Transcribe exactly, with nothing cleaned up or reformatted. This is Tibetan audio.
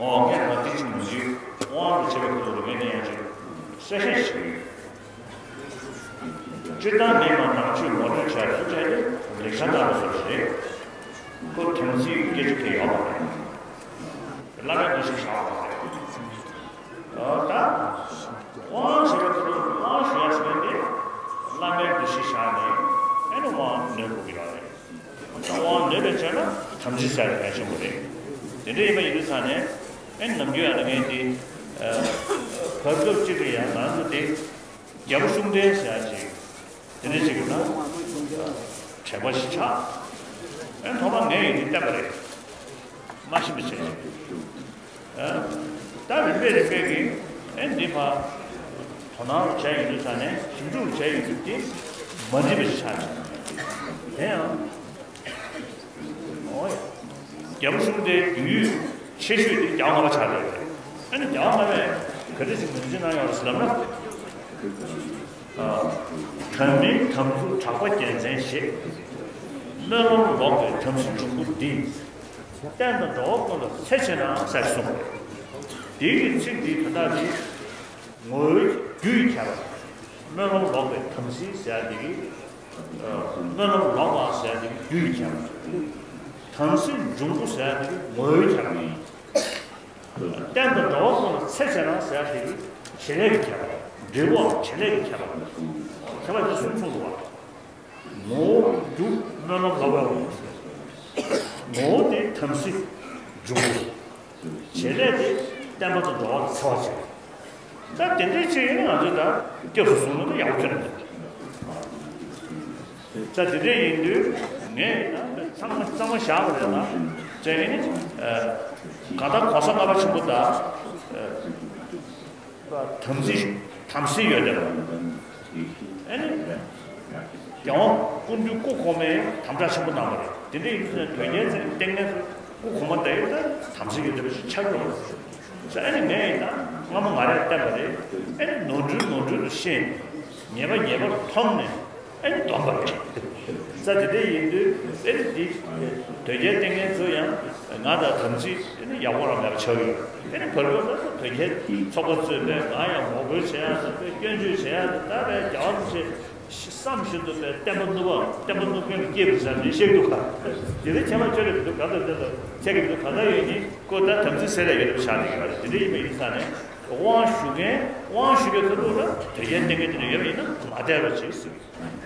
ཨོ་ངས་ང་འདི་ཅིག་མི་འཇིགས། དབང་དུ་བྱས་པའི་ཁུ་ཐུག་ལ་ངས་འདི་ཡང་ཅིག་གསལ་བཤད་ཞིག་ཡོད། སྤྱིར་བཏང་མི་མང་ནང་ཆོས་ངོ་སྤྲོད་བྱས་ཐུབ་བྱས་ཏེ་ལེགས་ཆ་བཏང་བ་སོགས་རེད། ཁོ་དམ་ཚིག་སྐད་ཆ་དེ་ཡོད་མ་རེད། བླ་མའི་འདུ་ཤེས་བཞག་པ་རེད། ཨོ་ད། དབང་ཞེས་པའི་ཁུ་ཐུག་དབང་ཞུ་ཡ་ཟེར་མཁན་དེ་བླ་མའི་འདུ་ཤེས་བཞག་ནས་ཨེ་ནི་དབང་ནོད་དགོས་ཀྱི་ཡོད་རེད། དབང་ནོད་པའི་ཆ་ན་དམ་ཚིག་ཟེར་ཡ་གལ་ཆེན་པོ་རེད། དེ་འདྲ་ཡིན་པ་ཡིན་དུས་ཙང་ནས་ཨེ་ནམ་རྒྱུན་ཡང་ན་ངས་འདི་བར་སྐབས་གཅིག་ཏུ་ཡང་ང་ཚོ་འདི་རྒྱལ་པོ་ཤུགས་ལྡན་ཟེར་ཡ་ཅིག་དེ་འདྲ་ཅིག་ཡོད་ན་དྲེགས་པ་ཞིག་ཆགས། ཨེ་ཐོག་མར་ངས་ཡིན་འདི་བསྟན་པ་རེད། མ་ཤེས་པ་བྱས་ཤིང་། ད་རིམ་པས་རིམ་པས་ཀྱིས་ཨེ་འདི་ཕར་དོ་སྣང་བྱས་ཡོང་དུས་ཙང་ནས་ཞིབ་འཇུག་བྱས་ཡོང་དུས་དེ་མ་འགྲིག་པ་ཞིག་ཆགས་ཀྱི་འདུག་དེ་ཡང་། ཨོ་ཡ། རྒྱལ་པོ་ཤུགས་ལྡན་རྒྱུན་ཡོད་ཆེ་ཤོས་དེ་རྒྱལ་བ་ལྔ་པ་ཆགས་ཡོད་རེད། ཨ་ནི་རྒྱལ་བ་ལྔ་པས་ག་འདྲ་ཞིག་ངོས་འཛིན་གནང་ཡོད་རེད་ཟེར་ལབ་ན། དམ་མིན་དམ་ཚིག་གྲགས་པ་རྒྱལ་མཚན་ཞེས། སྨོན་ལམ་ལོག་པའི་དམ་སྲི་འབྱུང་པོ་འདི། བསྟན་དང་འགྲོ་བ་ཀུན་ལ་འཚེ་ཆེ་ན་ཟེར་གསུངས། འདི་གི་ཚིག་འདི་ད་ལྟ་འདི་ངོ་བོའི་རྒྱུ་ཡི་ཁྱད་པར། སྨོན་ལམ་ལོག་པའི་དམ་སྲི་ཟེར་ཡ་འདི་གི། སྨོན་ལམ་ལོག་པ་ཟེར་ཡ་འདི་གི་རྒྱུ་ཡི་ཁྱད་པར། དམ་སྲི་འབྱུང་པོ་ཟེར་ཡ་འདི་གི་ངོ་བོའི་ཁྱད་པར། བསྟན་དང་འགྲོ་བ་ཀུན་ལ་འཚེ་བྱེད་ན་ཟེར་ཡ་དེ་གི་བྱེད་ལས་ཀྱི་ཁྱད་པར། འབྲས་བུའམ་བྱེད་ལས་ཀྱི་ཁྱད་པར། ཁྱད་པར་དེ་གསུམ་གསུངས་འདུག་བ། ངོ་བོ་རྒྱུ་སྨོན་ལམ་ལོག་པའོ། ངོ་བོ་དེ་དམ་སྲི་འབྱུང་པོ། བྱེད་ལས་དེ་བསྟན་པ་དང་འགྲོ་བ་ལ་འཚེ་བ་བྱེད། ད་དེ་འདྲའི་ཆོས་ཡིན་ན་ང་ཚོས་ད་སྐྱབས་སུ་བཟུང་ན་ད་ཡག་པོ་ཁྱོན་ནས་མི་འདུག་ད་དེ་འདྲ་ཡིན་དུས་ངས་ཡིན་ན་ཚང་མ་གཙང་མ་བཞག་པ་རེད་ལ། བྱས་ནས་ནི། གང་ལྟར་གོང་ས་ལྔ་པ་ཆེན་པོ་དང་། དམ་ཚིག་དམ་སྲི་ཡོད་དེ། ཨ་ནི། རྒྱལ་དབང་སྐུ་མདུན་སྐུ་གོང་མའི་དམ་བསྒྲགས་ཆེན་པོ་གནང་བ་རེད། དེ་འདྲ་ཡིན་ཙང་དོལ་རྒྱལ་ཚེ་རིང་བསྟེན་མཁན་ཚོ་སྐུ་གོང་མ་དེ་ཡོད་ད་དམ་སྲི་ཡོད་དེ་ཞིག་ཆགས་ཡོད་རེད། ཨ་ནི་ངས་ཡིན་ན་སྔ་མོ་ང་རས་བསྟན་པ་རེད། ཨ་ནི་ནོར་འཁྲུལ་ནོར་འཁྲུལ་དུ་ཤེས་ནས་ཉེས་པ་ཉེས་པར་མཐོང་ནས། ཨེ་ནི་སྡོམ་པ་རེད། ས་དེ་འདྲ་ཡིན་དུས་ཨེ་ནི་འདི་དོལ་རྒྱལ་བསྟེན་མཁན་ཚོ་ཡང་ང་དང་དམ་ཚིག་ཨེ་ནི་ཡག་པོ་རང་མེད་པ་ཆགས་ཡོད། ཨེ་ནི་བར་སྐབས་ལ་དོལ་རྒྱལ་ཚོགས་པ་གཙོས་པའི་ང་ཡང་ངོ་རྒོལ་བྱེད་ཡག་དང་སྐྱོན་བརྗོད་བྱེད་ཡག་དང་ད་རེས་རྒྱལ་བ་རིན་པོ་ཆེ་བསམ་བཞིན་དུ་པའི་བསྟན་པ་བསྣུབས་པ་བསྟན་པ་བསྣུབས་མཁན་ལ་སྐྱེས་པ་ཟེར་ནས་བཤད་འདུག་ག་དེ་འདྲ་ཁྱད་པར་ཆོད་རེད་མི་འདུག་ག་ད་ད་ད་ཚད་ཀྱི་མི་འདུག་ག་ད་ཡོད་ནི་ཁོ་ད་དམ་ཚིག་སེལ་ལ་ཡོད་པ་ཆགས་ནས་ཡོད་རེད། དེ་འདྲ་ཡིན་པ་ཡིན་ས་ནས་དབང་ཞུ་མཁན་དབང་ཞུ་མཁན་ཁ་ཐུག་ལ་དོལ་རྒྱལ་བསྟེན་མཁན་དེ་འདྲ་ཡོད་པ་ཡིན་ན་མ་བསྡད་རོགས་བྱེད་ཟེར།